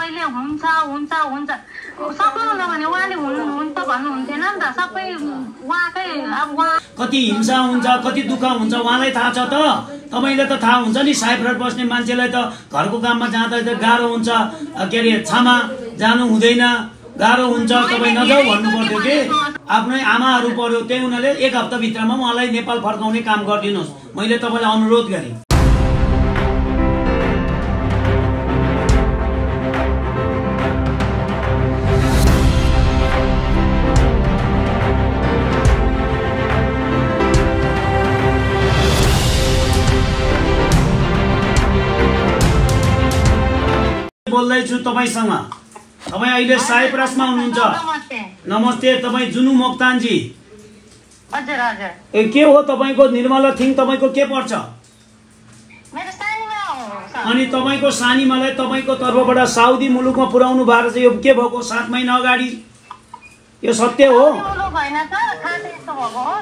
आफैले हुन्छ हुन्छ हुन्छ सक्नुहुन्न भने उहाँले हुन्छ भन्नुहुन्थेन नि त। सबै उहाँकै अब उहाँ कति हिंसा हुन्छ कति दुःख हुन्छ उहाँलाई थाहा छ त। तपाईले त थाहा हुन्छ नि साइप्रस बस्ने मान्छेलाई त घरको काममा जाँदा त गाह्रो हुन्छ, के अरे छामा जानु हुँदैन, गाह्रो हुन्छ, तपाईँ नजाऊ भन्नु पर्थ्यो कि। आफ्नै आमाहरू पर्यो, त्यही उनीहरूले 1 हप्ताभित्रमा उहाँलाई नेपाल फर्काउने काम गरिदिनुहोस्, मैले तपाईँलाई अनुरोध गरेँ। बोल्दैछु तपाईसँग। तपाईँ अहिले साइप्रसमा हुनुहुन्छ। नमस्ते। तपाईँ जुनु मोक्तानजी? हजुर हजुर। ए के हो तपाईँको निर्मला थिङ तपाईँको के पर्छ? मेरो सानीमा हो। अनि तपाईँको सानीमालाई तपाईँको तर्फबाट साउदी मुलुकमा पुर्याउनु भएको छ, यो के भएको 7 महिना अगाडि? यो सत्य हो? होइन त, खासै यस्तो भएको हो,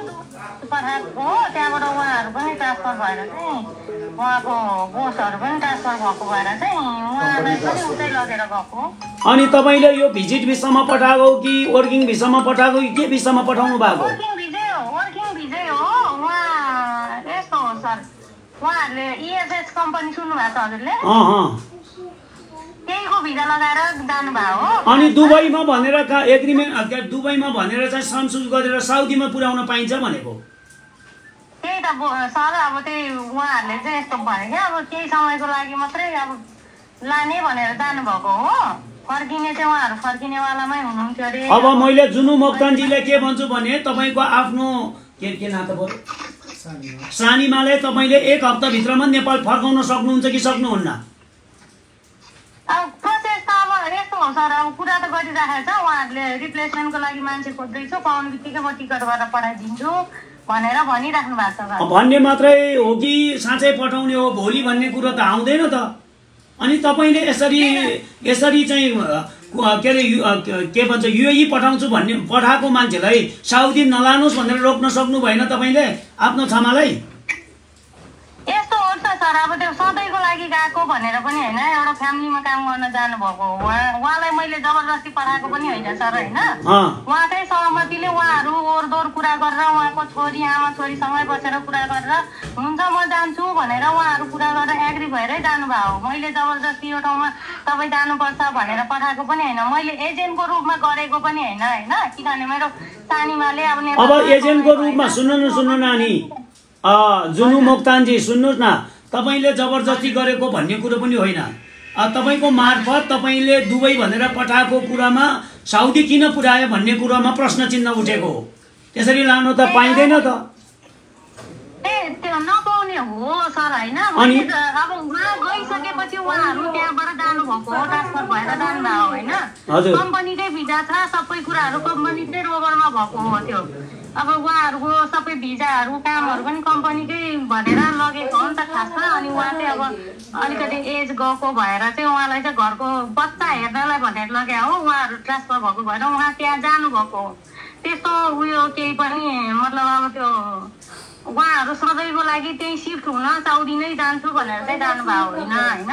पठाएको हो। त्यहाँबाट उहाँहरू पनि ट्रान्सफर भएर चाहिँ उहाँको बोसहरू पनि ट्रान्सफर भएको भएर चाहिँ उहाँलाई पनि उतै लगेर गएको। अनि तपाईँले यो भिजिट भिसामा पठाएको कि वर्किङ भिसामा पठाएको कि के भिसामा पठाउनु भएको? वर्किङ भिजै हो। उहाँ यस्तो हो सर, उहाँहरूले ESS कम्पनी सुन्नु भएको छ हजुरले? त्यहीको भिजा लगाएर जानुभएको हो। अनि दुबईमा भनेर एग्रिमेन्ट दुबईमा भनेर चाहिँ संशोधन गरेर साउदीमा पुर्याउन पाइन्छ भनेको? त्यही त सर, अब त्यही उहाँहरूले चाहिँ यस्तो भने क्या, अब केही समयको लागि मात्रै अब लाने भनेर जानुभएको हो। फर्किने चाहिँ उहाँहरू फर्किनेवालामै हुनुहुन्थ्यो अरे। अब मैले जुनु मोक्तानजीलाई के भन्छु भने तपाईँको आफ्नो के नाता पर्यो सानीमालाई तपाईँले 1 हप्ताभित्रमा नेपाल फर्काउन सक्नुहुन्छ कि सक्नुहुन्न? अब प्रोसेस त अब यस्तो हो सर, अब कुरा त गरिराखेको छ उहाँहरूले, रिप्लेसमेन्टको लागि मान्छे खोज्दैछु, पाउने बित्तिकै म टिकट गरेर पठाइदिन्छु भनेर भनिराख्नु भएको छ। भन्ने मात्रै हो कि साँच्चै पठाउने हो भोलि भन्ने कुरो त आउँदैन त। अनि तपाईँले यसरी चाहिँ के अरे के भन्छ UAE पठाउँछु भन्ने पठाएको मान्छेलाई साउदी नलानुहोस् भनेर रोक्न सक्नु भएन तपाईँले आफ्नो छामालाई? यस्तो हो त सर, अब त्यो सधैँको लागि गएको भनेर पनि होइन, एउटा फ्यामिलीमा काम गर्न जानुभएको हो। उहाँलाई मैले जबरजस्ती पठाएको पनि होइन सर, होइन। उहाँकै सहमतिले उहाँहरू ओरदोर कुरा गरेर उहाँको छोरी आमा छोरीसँगै बसेर कुरा गरेर हुन्छ म जान्छु भनेर उहाँहरू कुरा गरेर एग्री भएरै जानुभएको हो। मैले जबरजस्ती यो ठाउँमा तपाईँ जानुपर्छ भनेर पठाएको पनि होइन, मैले एजेन्टको रूपमा गरेको पनि होइन, होइन। किनभने मेरो सानीमाले अब एजेन्टको रूपमा सुन्नु नानी, जुनु मोक्तानजी सुन्नुहोस् न, तपाईँले जबरजस्ती गरेको भन्ने कुरो पनि होइन। तपाईँको मार्फत तपाईँले दुबई भनेर पठाएको कुरामा साउदी किन पुर्यायो भन्ने कुरामा प्रश्न चिन्ह उठेको हो। त्यसरी लानु त पाइँदैन त। त्यो नपाउने हो सर, होइन। अब उहाँ गइसकेपछि उहाँहरू त्यहाँबाट जानुभएको हो, ट्रान्सफर भएर जानुभएको होइन। कम्पनीकै भिजा छ, सबै कुराहरू कम्पनीकै रोबरमा भएको हो त्यो। अब उहाँहरूको सबै भिजाहरू कामहरू पनि कम्पनीकै भनेर लगेको हो नि त खासमा। अनि उहाँ चाहिँ अब अलिकति एज गएको भएर चाहिँ उहाँलाई चाहिँ घरको बच्चा हेर्नलाई भनेर लगे हो। उहाँहरू ट्रान्सफर भएको भएर उहाँ त्यहाँ जानुभएको हो। त्यस्तो उयो केही पनि मतलब अब त्यो उहाँहरू सधैँको लागि त्यही सिफ्ट हुन साउदी नै जान्छु भनेर चाहिँ जानुभएको होइन, होइन।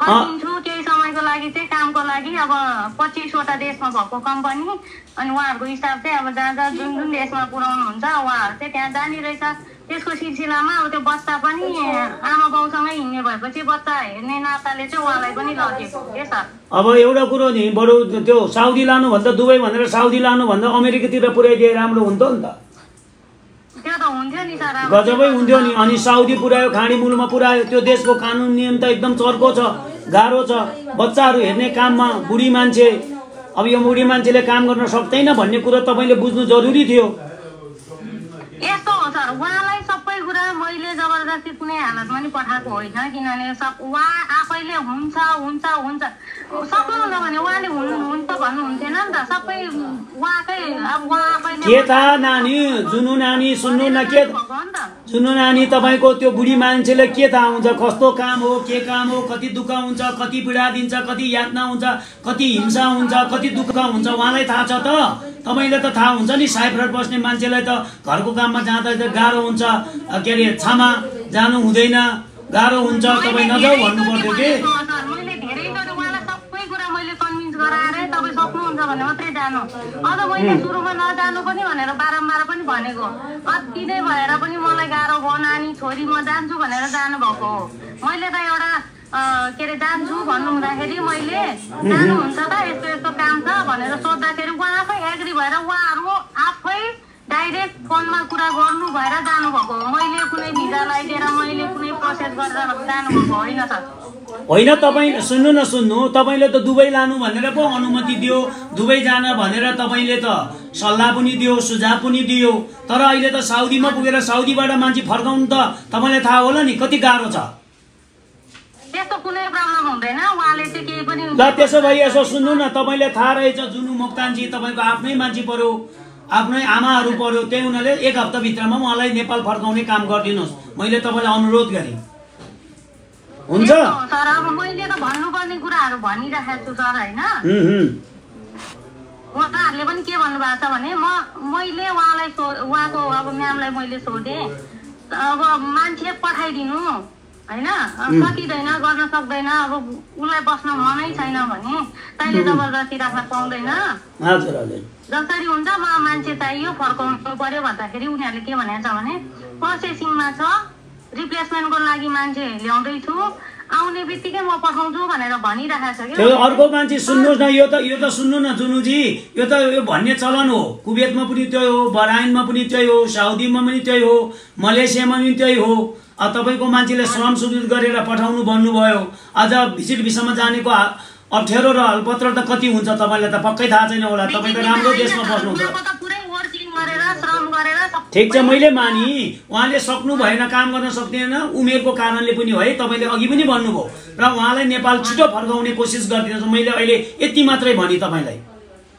फर्किन्छु केही समयको लागि चाहिँ कामको लागि, अब 25वटा देशमा भएको कम्पनी। अनि उहाँहरूको स्टाफ चाहिँ अब जहाँ जुन देशमा पुर्याउनुहुन्छ उहाँहरू चाहिँ त्यहाँ जाने रहेछ। त्यसको सिलसिलामा अब त्यो बच्चा पनि आमा बाउसँगै हिँड्ने भएपछि बच्चा हेर्ने नाताले चाहिँ उहाँलाई पनि लगेको के सर। अब एउटा कुरो नि, बरु त्यो साउदी लानुभन्दा दुबई भनेर साउदी लानुभन्दा अमेरिकातिर पुर्याइदिए राम्रो हुन्थ्यो नि त। त्यो त हुन्थ्यो नि सर, गजबै हुन्थ्यो नि। अनि साउदी पुर्यायो, खाडी मुलुकमा पुर्यायो, त्यो देशको कानुन नियम त एकदम चर्को छ, गाह्रो छ। बच्चाहरू हेर्ने काममा बुढी मान्छे, अब यो बुढी मान्छेले काम गर्न सक्दैन भन्ने कुरो तपाईँले बुझ्नु जरुरी थियो। यस्तो हो सर, उहाँलाई सबै कुरा मैले जबरजस्ती कुनै हालतमा नि पठाएको होइन। किनभने उहाँ आफैले हुन्छ हुन्छ हुन्छ सक्नुहुन्न भने उहाँले हुन्छ भन्नुहुन्थेन नि त। सबै उहाँकै अब उहाँ आफैले के थाहा नानी, जुनु नानी सुन्नु न, के जुनु नानी तपाईँको त्यो बुढी मान्छेले के थाहा हुन्छ कस्तो काम हो, के काम हो, कति दुःख हुन्छ, कति पीडा दिन्छ, कति यातना हुन्छ, कति हिंसा हुन्छ, कति दुःख हुन्छ, उहाँलाई थाहा छ त। तपाईँले त थाहा हुन्छ नि, साइप्रस बस्ने मान्छेलाई त घरको काममा जाँदा त गाह्रो हुन्छ, के अरे छामा जानु हुँदैन, गाह्रो हुन्छ, तपाईँ नजाऊ भन्नु पर्थ्यो कि। मैले धेरै उहाँलाई सबै भने मात्रै जानु। अझ मैले सुरुमा नजानु पनि भनेर बारम्बार पनि भनेको, अति नै भएर पनि मलाई गाह्रो भयो नानी छोरी म जान्छु भनेर जानुभएको हो। मैले त एउटा के अरे जान्छु भन्नु हुँदाखेरि मैले जानुहुन्छ त यस्तो यस्तो काम छ भनेर सोद्धाखेरि उहाँ आफै एग्री भएर उहाँहरू आफै डाइरेक्ट फोनमा कुरा गर्नु भएर जानुभएको हो। मैले कुनै भिजा लगाइदिएर मैले कुनै प्रोसेस गरेर जानुभएको होइन सर। होइन तपाईँ सुन्नु तपाईँले त दुबई लानु भनेर पो अनुमति दियो, दुबई जान भनेर तपाईँले त सल्लाह पनि दियो, सुझाव पनि दियो। तर अहिले त साउदीमा पुगेर साउदीबाट मान्छे फर्काउनु त तपाईँलाई थाहा होला नि कति गाह्रो छ। त्यस्तो कुनै प्रब्लम हुँदैन, उहाँले चाहिँ केही पनि। ल त्यसो भए यसो सुन्नु न, तपाईँले थाहा रहेछ जुनु मोक्तानजी तपाईँको आफ्नै मान्छे पर्यो, आफ्नै आमाहरू पर्यो, त्यही हुनाले 1 हप्ताभित्रमा मलाई नेपाल फर्काउने काम गरिदिनुहोस्, मैले तपाईँलाई अनुरोध गरेँ। हुन्छ सर, अब मैले त भन्नुपर्ने कुराहरू भनिराखेको छु सर होइन। उहाँहरूले पनि के भन्नुभएको छ भने मैले उहाँको अब म्यामलाई मैले सोधेँ अब मान्छे पठाइदिनु होइन, सकिँदैन गर्न सक्दैन, अब उसलाई बस्न मनै छैन भने तैँले जबरजस्ती राख्न पाउँदैन, जसरी हुन्छ म मान्छे चाहियो फर्काउनु पर्यो भन्दाखेरि उनीहरूले के भनेको छ भने प्रोसेसिङमा छ, रिप्लेसमेन्टको लागि मान्छे ल्याउँदैछु, आउने बित्तिकै म पठाउँछु भनेर भनिरहेको छ कि। अर्को मान्छे सुन्नुहोस् न, यो त सुन्नु न जुनुजी, यो त यो भन्ने चलन हो, कुवेतमा पनि त्यही हो, बहराइनमा पनि त्यही हो, साउदीमा पनि त्यही हो, मलेसियामा पनि त्यही हो। तपाईँको मान्छेले श्रम सुविधा गरेर पठाउनु भन्नुभयो, अझ भिजिट भिसामा जानेको अप्ठ्यारो र हलपत्र त कति हुन्छ तपाईँलाई त पक्कै थाहा छैन होला, तपाईँ त राम्रो देशमा बस्नुहुन्छ। ठिक छ, मैले मानी उहाँले सक्नु भएन, काम गर्न सक्दैन, उमेरको कारणले पनि है, तपाईँले अघि पनि भन्नुभयो र उहाँलाई नेपाल छिटो फर्काउने कोसिस गरिदिनुहोस्। मैले अहिले यति मात्रै भने तपाईँलाई,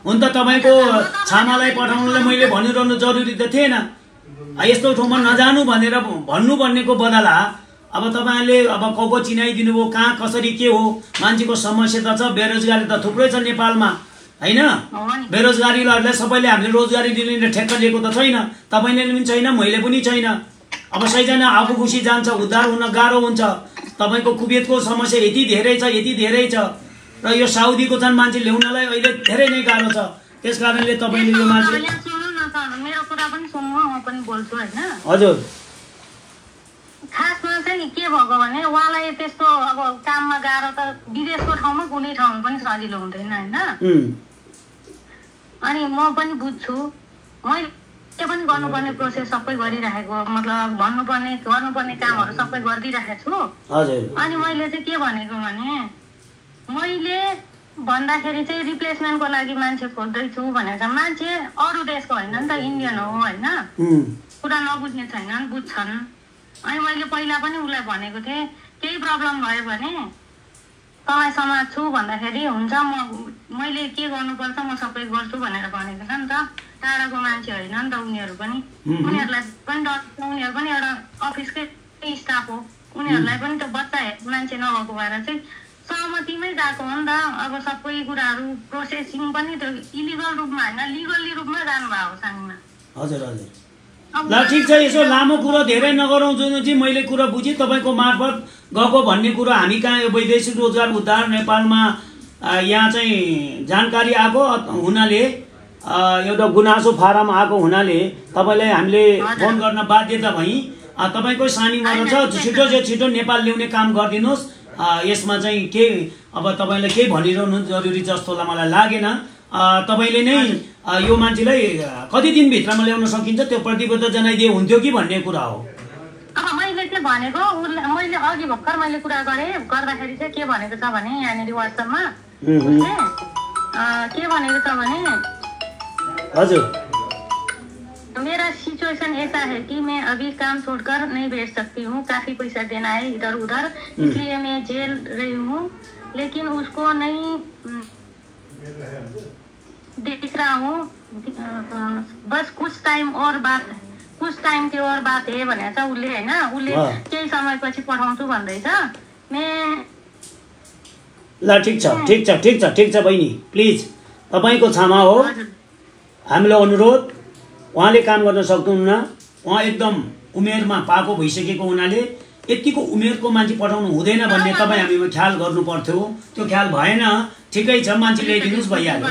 हुन त तपाईँको छामालाई पठाउनुलाई मैले भनिरहनु जरुरी त थिएन, यस्तो ठाउँमा नजानु भनेर भन्नु भनेको बदला अब तपाईँले अब को चिनाइदिनु भयो, कहाँ कसरी के हो, मान्छेको समस्या त छ, बेरोजगारी त थुप्रै छ नेपालमा होइन। बेरोजगारीहरूलाई सबैले हामीले रोजगारी दिने ठेक्का दिएको त छैन, तपाईँले पनि छैन, मैले पनि छैन। अब सबैजना आफू खुसी जान्छ, उद्धार हुन गाह्रो हुन्छ। तपाईँको कुवेतको समस्या यति धेरै छ र यो साउदीको चाहिँ मान्छे ल्याउनलाई अहिले धेरै नै गाह्रो छ। त्यस कारणले तपाईँले यो मान्छे मेरो कुरा पनि सुन्नु, म पनि बोल्छु होइन। हजुर, खासमा चाहिँ के भएको भने उहाँलाई त्यस्तो अब काममा गाह्रो त विदेशको ठाउँमा कुनै ठाउँमा पनि सजिलो हुँदैन होइन। अनि म पनि बुझ्छु, मैले के पनि गर्नुपर्ने प्रोसेस सबै गरिराखेको, मतलब गर्नुपर्ने कामहरू सबै गरिदिइराखेको छु। अनि मैले चाहिँ के भनेको भने मैले भन्दाखेरि चाहिँ रिप्लेसमेन्टको लागि मान्छे खोज्दैछु भनेर चाहिँ मान्छे अरू देशको होइन नि त, इन्डियन हो होइन, कुरा नबुझ्ने छैनन्, बुझ्छन्। अनि मैले पहिला पनि उसलाई भनेको थिएँ केही प्रब्लम भयो भने तपाईँ समाज छु भन्दाखेरि हुन्छ, मैले के गर्नुपर्छ म सबै गर्छु भनेर भनेको छ नि त। टाढाको मान्छे होइन नि त उनीहरू पनि, उनीहरूलाई पनि उनीहरू पनि एउटा अफिसकै स्टाफ हो, उनीहरूलाई पनि त बच्चा मान्छे नभएको भएर चाहिँ सहमतिमै गएको हो नि त। अब सबै कुराहरू प्रोसेसिङ पनि त इलिगल रूपमा होइन, लिगल्ली रूपमा जानुभएको हो सानीमा। हजुर हजुर, ल ठिक छ, यसो लामो कुरो धेरै नगरौँ जुनुजी, मैले कुरा बुझेँ तपाईँको मार्फत गएको भन्ने कुरो। हामी कहाँ यो वैदेशिक रोजगार उद्धार नेपालमा यहाँ चाहिँ जानकारी आएको हुनाले, एउटा गुनासो फारम आएको हुनाले तपाईँलाई हामीले फोन गर्न बाध्यता भई। तपाईँकै सानीमा छ, छिटो नेपाल ल्याउने काम गरिदिनुहोस्। यसमा चाहिँ के अब तपाईँलाई केही भनिरहनु जरुरी जस्तो मलाई लागेन। तपाईँले नै यो मान्छेलाई कति दिनभित्रमा ल्याउन सकिन्छ त्यो प्रतिबद्ध जनाइदिए हुन्थ्यो कि भन्ने कुरा हो। अब मैले चाहिँ भनेको मैले अघि भर्खर मैले कुरा गर्दाखेरि चाहिँ के भनेको छ भने यहाँनिर वाट्सएपमा के भनेको छ भने हजुर, मेरा सिचुएशन ऐसा है कि मैं अभी काम छोड़कर नहीं बैठ सकती हूँ, काफी पैसा देना है इधर उधर, इसलिए मैं जेल रही हूँ, लेकिन उसको नहीं देख रहा हूँ, बस कुछ टाइम के और बात है भनेर चाहिँ उसले होइन, उसले केही समयपछि पठाउँछु भन्दैछ। ल ठिक छ बहिनी, प्लिज तपाईँको क्षमा हो, हामीलाई अनुरोध। उहाँले काम गर्न सक्नुहुन्न, उहाँ एकदम उमेरमा पाको भइसकेको हुनाले यतिको उमेरको मान्छे पठाउनु हुँदैन भन्ने तपाईँ हामीमा ख्याल गर्नु पर्थ्यो। त्यो ख्याल भएन, ठिकै छ मान्छे ल्याइदिनुहोस् भइहाल्यो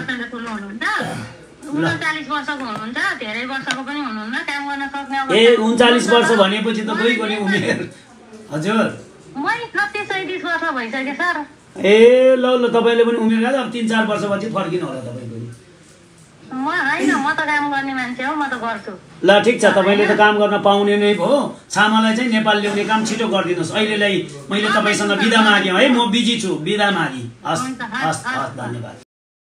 39 वर्षको हुनुहुन्छ धेरै वर्षको पनि हुनुहुन्न काम गर्न सक्ने अब ए 39 वर्ष भनेपछि त गइको नि उमेर हजुर मै 37 वर्ष भइसक्यो सर ए ल ल तपाईले पनि उमेर गयो अब 3-4 वर्षपछि फर्किनु होला तपाईको म हैन म त काम गर्ने मान्छे हो म त गर्छु ल ठीक छ तपाईले त काम गर्न पाउने नै भो छामालाई चाहिँ नेपाल ल्याउने काम छिटो गरिदिनुस् अहिलेलाई मैले तपाईसँग बिदा मागे है म बिजी छु बिदा मागे हस् धन्यवाद